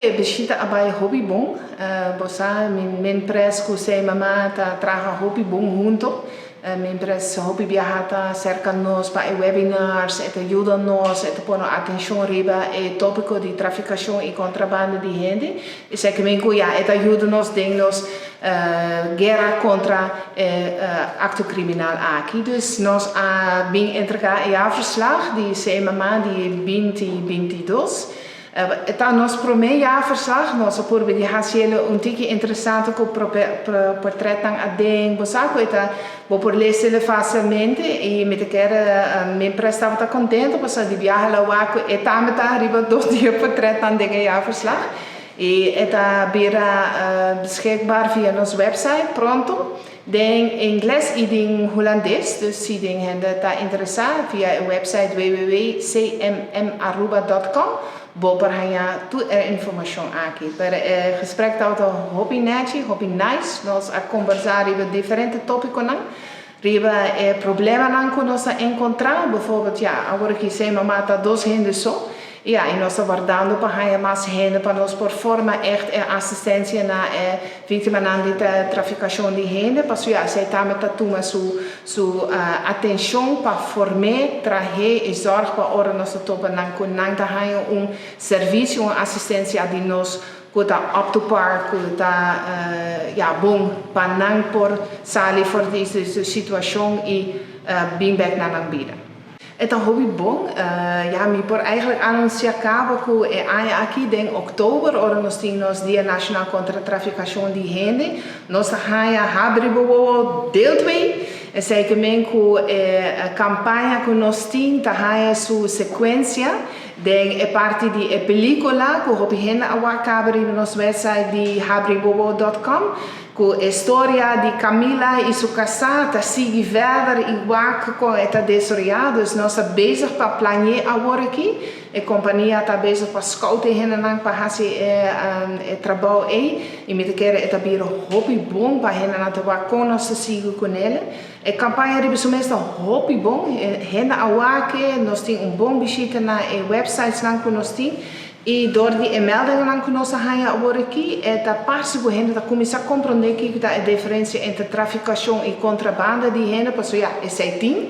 E bishita a bai hopi bon. Bo sa, MinPres ku CMMA ta traha hopi bon hunto. MinPres hopi biaha ta serka nos pa e webinars, e ta yuda nos, e ta pone atenshon riba e tópiko di trafikashon i kontrabanda di hende. Esaki men ku ya e ta yuda nos den nos guera kontra e akto kriminal aki. Dus nos a bin entregá e jaarverslag di CMMA di 2022. E ta nos promé jaarverslag. Nos a purba di hasi el un tiki interesante ku portretnan aden. Bo sa ku e ta bo por lesa el fásilmente i mi ta kere MinPres tabata kontento pasobra di biaha el a wak ku e tambe ta riba dos di e portretnan den e jaarverslag. I e ta bira beschikbaar via nos website pronto den ingles i den hulandes. Dus si den hende ta interesá, via e website www.cmmaruba.com bo por haña tur e informashon aki. Pero e gesprek tabata hopi nechi, hopi nice. Nos a kombersá riba diferente tópikonan, riba e problemanan ku nos a enkontrá. Bijvoorbeeld, ja, awor aki CMMA ta dos hende so. Ja, i nos ta wardando pa haña mas hende pa nos por forma ègt e asistensia na e víktimanan di trafikashon di hende. Pasobra ja, esei tambe ta tuma su atenshon pa form'é, trah'é i zòrg pa ora nos ta topa nan ku nan ta haña un servisio, un asistensia di nos ku ta up to par, ku ta, ja, bon pa nan por sali for di e situashon i bin bèk na nan bida. E ta hopi bon. Ja, mi por eigenlijk anunsiá kaba ku e aña aki den òktober, ora nos tin nos Dia Nashonal kontra Trafikashon di Hende, nos ta haña Habri Bo Wowo deel 2. Esei ke men ku e kampaña ku nos tin ta haña su sekuensia den e parti di e pelíkula ku hopi hende a wak kaba riba nos website di habribowowo.com, ku e storia di Camila i su kasá ta sigui verder i wak kon e ta desaroyá. Dus nos ta bezig pa plane'é awor aki. E kompania ta bezig pa scout e hendenan pa hasi e trabou ei i mi ta kere e ta bira hopi bon pa hendenan ta wak kon nos ta sigui kunel. E kampaña riba su mes ta hopi bon. Hende a wak e, nos tin un bon bishita na e websitesnan ku nos tin i dor di e meldingennan ku nos a haña awor aki e ta parse ku hende ta kuminsá komprondé kiko ta e diferensia entre trafikashon i kontrabanda di hende, pasobra ya, esei tin.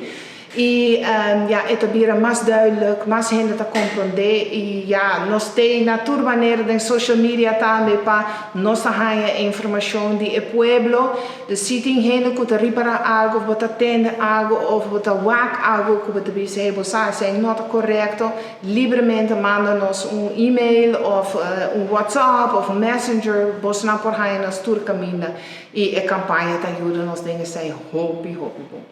I ya, e ta bira mas duidelijk, mas hende ta komprondé i ya, nos tei na tur manera den social media tambe pa nos ta haña e informashon di e pueblo. Dus si tin hende ku ta ripará algu òf bo ta tende algu òf bo ta wak algu ku bo ta bisa, hey, bo sa esei no ta korekto, libremente manda nos un email òf un WhatsApp òf un Messenger, bosonan por haña nos tur kaminda i e kampaña ta yuda nos den esei hopi hopi bon.